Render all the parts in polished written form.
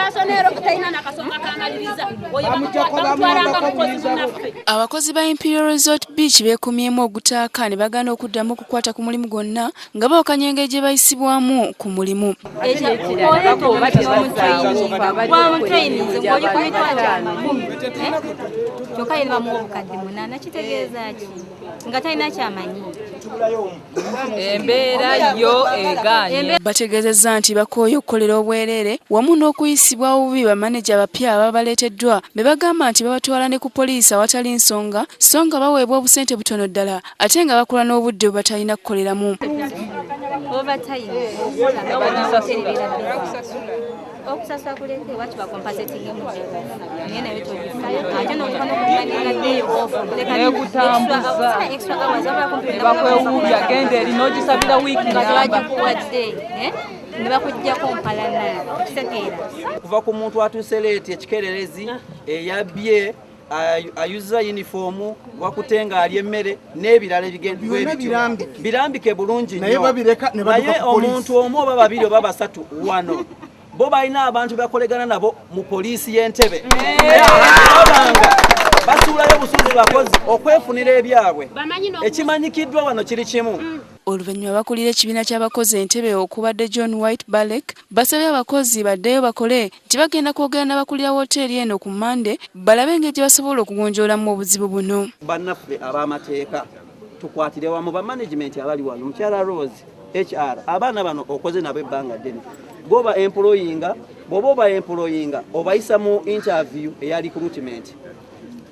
Personnel talina nakasonga kamaliriza, oyo bamutwalanga mukozi munaffe. Abakozi ba Imperial Resort Beach beekumyemu ogutaaka ne bagaana okuddamu okukwata ku mulimu gwonna nga bawakanya engeri gye bayisibwamu ku mulimu. Wamutrayininze ng'oli ku 10,000, kyokka ye bamuwa 800,000. Kitegeeza ki nga talina kyamanyi? Embeera yo egaanye. Bategeezezza nti bakooye okukolera obwereere wamu n'okuyisibwa obubi bamaneja abapya ababaleeteddwa be bagamba nti babatwala ne ku poliisi awatali nsonga, so nga baweebwa obusente butono ddala ate nga bakola n'obudde bwe batalina kukoleramu. Overtime okukola nga okusasula kuleke waki bacompensatinga mu, naye nayo togifuna, ate notuka n'okuplaninga day off. Nekutambuza. Extra hours wabula kumpi Bakwewuubya, genda eri n'ogisabira wiiki nga namba. tebagikuwadde, eh? Ne bakuggyako mpalana, kitegeera? Kuva ku muntu atuuse late, ekikererezi, eyabbye, ayuza yunifoomu, wakutenga alya emmere n'ebirala Byonna ebigenda birambike. Birambike bulungi Naye nnyo. babireka ne badduka Naye ku poliisi. omuntu omu oba babiri oba basatu wano bo balina abantu bebakolegana nabo mu poliisi y'Entebe, babanga basuulayo obusuuzi bakozi okwefunira ebyabwe. Bamanyi Ekimanyikiddwa wano kiri kimu. Oluvannyuma bakulira ekibiina ky'abakozi Entebe okubadde John White Balek basabye abakozi baddeyo bakole, nti bagenda kwogera n'abakulira wooteeri eno ku Mmande balabe engeri gye basobola okugonjoolamu obuzibu buno. Bannaffe ab'amateeka, tukwatire wamu ba management abali wano, mukyala Rose, HR, abaana bano okoze nabo ebbanga ddene. Goba employinga, bw'oba oba employinga obayisa mu interview eya recruitment,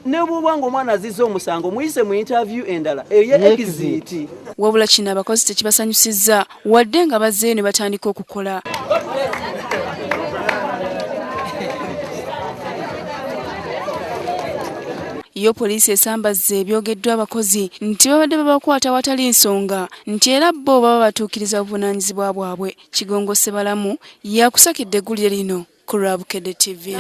ne bw'oba nga omwana azizza omusango, muyise mu interview endala eye exit. Wabula kino abakozi tekibasanyusizza wadde nga bazzeeyo ne batandika okukola. Yo poliisi esambazza ebyogeddwa abakozi nti babadde babakwata awatali nsonga, nti era bo baba batuukiriza buvunaanyizibwa bwabwe. Kigongo Sebalamu yakusakidde eggulire lino ku lwa Bukedde TV.